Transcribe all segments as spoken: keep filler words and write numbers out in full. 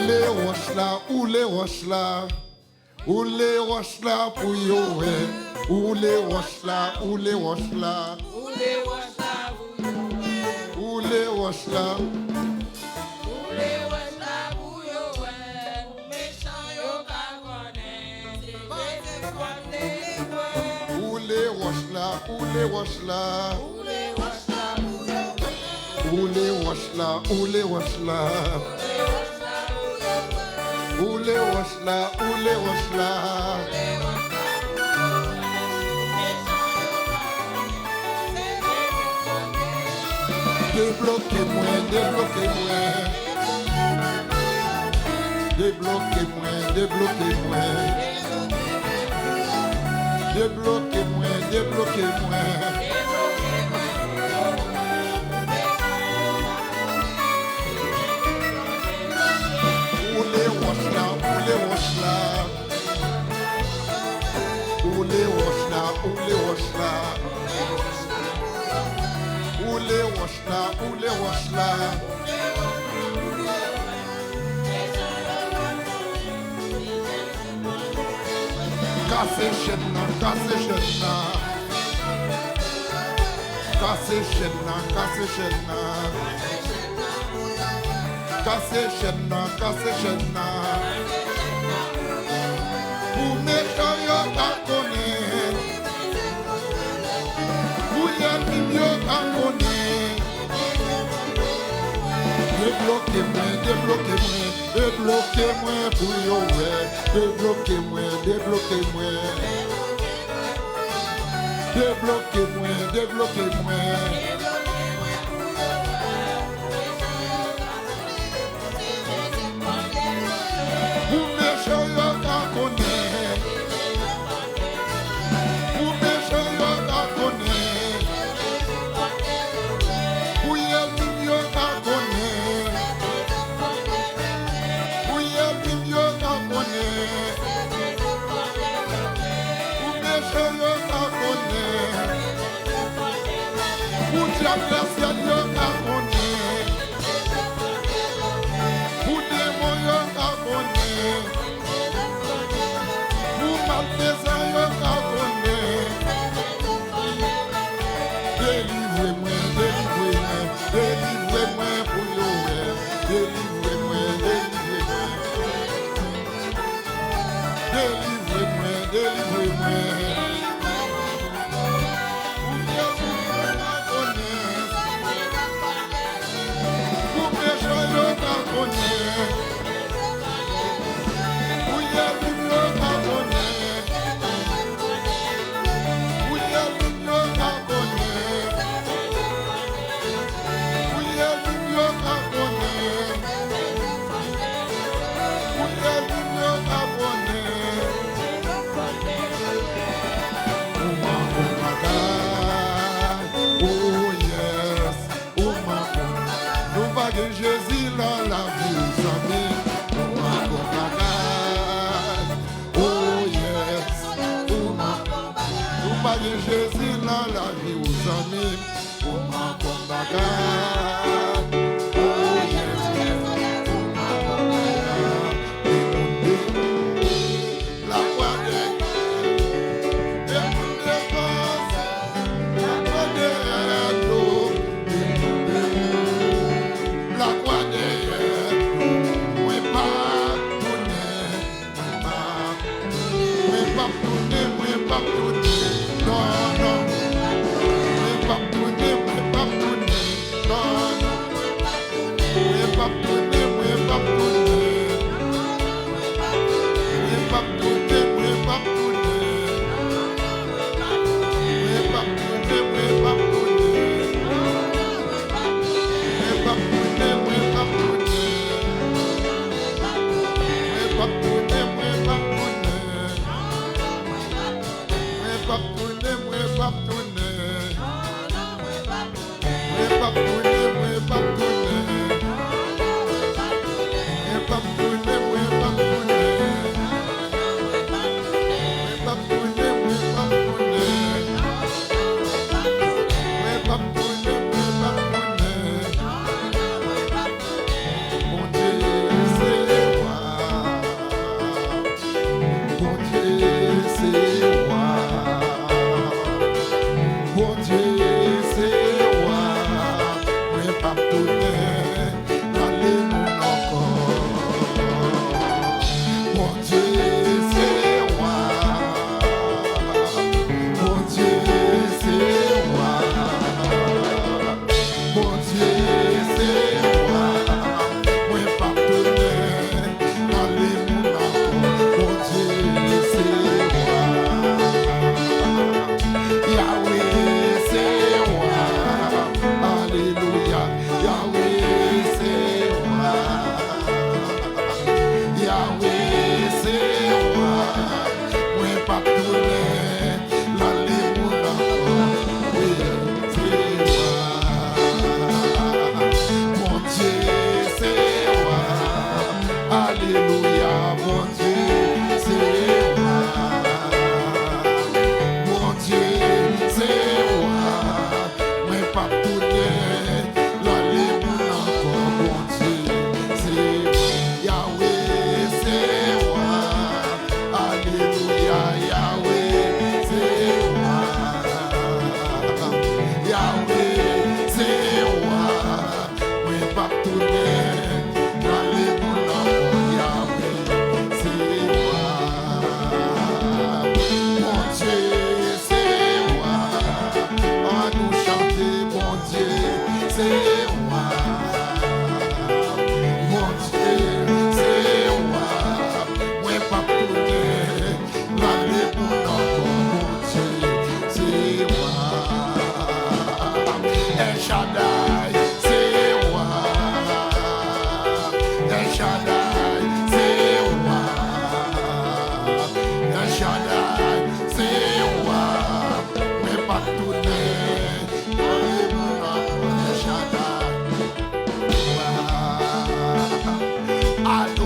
Woule wòch la, woule wòch la. Woule wòch la pou yo wè. Woule wòch la, woule wòch la. Woule wòch la. Woule wòch la, woule wòch la. Woule wòch la, woule wòch la. Woule wòch la, woule wòch la. Debloke mwen, debloke mwen. Debloke mwen, debloke mwen. Debloke mwen, debloke mwen. Woule wòch la, woule wòch la. Woule wòch la, woule wòch la. Woule wòch la, woule wòch la. Kase chèn nan, kase chèn nan. Kase chèn nan, kase chèn nan. Kase chèn nan, kase chèn nan. Pou mechan yo ka konnen. Pou yènmi m yo ka konnen. Debloke mwen, debloke mwen, debloke mwen pou yo wè. Debloke mwen, debloke mwen. Debloke mwen, debloke mwen. Pou mechan yo ka konnen. Pou mechan yo ka konnen. Pou yènmi m yo ka konnen. Pou yènmi m yo ka konnen. Pou mechan yo ka konnen. Pou dyab nan syèl yo ka konnen. Pou demon yo ka konnen. Pou malfezan yo ka konnen. Delivre mwen, delivre mwen, delivre mwen pou yo wè. Delivre mwen, delivre mwen. Delivre mwen, delivre mwen. Pou mechan yo ka konnen. Pou mechan yo ka konnen. Pou yènmi m yo ka konnen. Pou yènmi m yo ka konnen. Pou yènmi m yo ka konnen. Pou yènmi m yo ka konnen. Ou manke yon bagay. Oh yes. Ou manke. Nou pa gen Jezi nan lavi w, zanmi. Ou manke yon bagay. Oh yes. Ou manke. Nou pa gen Jezi nan lavi w, zanmi. Ou manke yon bagay. Oh yes. Ou manke yon bagay. Lakwa dèyè, depi m depanse, lakwa dèyè do, depi m depanse, lakwa dèyè do, mwen p ap tounen, mwen p ap, mwen p ap tounen, mwen p ap tounen, non, non, mwen p ap tounen, mwen p ap tounen, non, non. Mwen p ap tounen, mwen p ap tounen. Mwen p ap tounen, mwen p ap tounen. Mwen p ap tounen, mwen p ap tounen. Mwen p ap tounen, mwen p ap tounen. Mwen p ap tounen, mwen p ap tounen. Mwen p ap tounen, mwen p ap tounen. Mwen p ap tounen, mwen p ap tounen.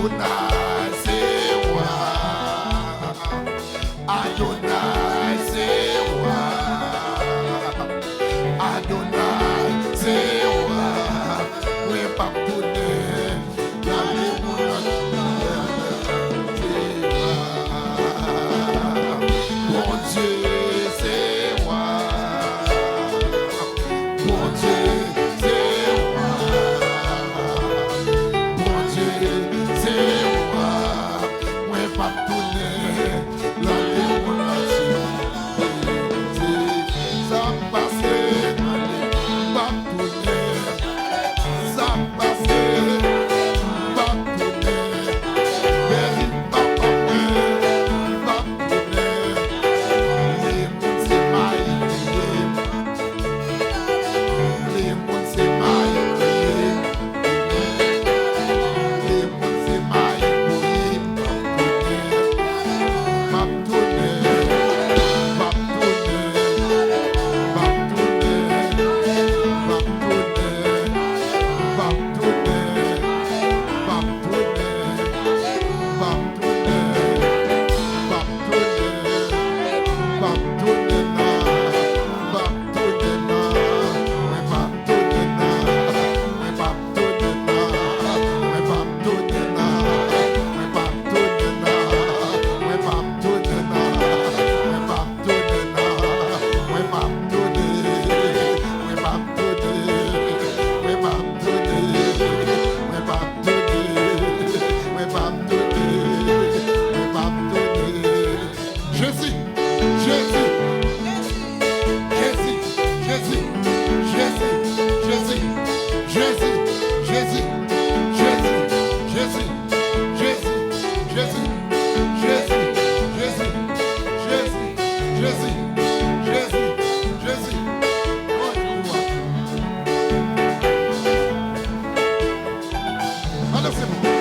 Adonay se wa. Adonay se wa. Adonay se wa. Mwen p ap tounen. Gade moun nan ki se wa. Bondye se wa. Bondye se wa. Bondye se wa. Mwen p ap tounen. Lage moun nan ti. Sa k pase, m ap tounen. Sa k pase, m ap tounen. Beni papa mwen, m ap tounen. Li moun se mayi li ye. Li moun se mayi li ye. Li moun se mayi bouyi. M ap tounen. M ap tounen. M ap tounen. M ap tounen. M ap tounen. M ap tounen. M ap tounen. M ap tounen. M ap tounen la. M ap tounen la. Mwen p ap tounen la. Mwen p ap tounen la. Mwen p ap tounen la. Mwen p ap tounen la. Mwen p ap tounen la. Mwen p ap tounen la. Mwen p ap tounen. Mwen p ap tounen. Mwen p ap tounen. Mwen p ap tounen. Mwen p ap tounen. Mwen p ap tounen. Jezi, Jezi, Jezi, Jezi, Jezi, Jezi, Jezi, Jezi, Jezi, Jezi, Jezi, Jezi, Jezi, Jezi, Jezi, Jezi, Jezi, Jezi. Oh, Jewova. Allez, c'est bon.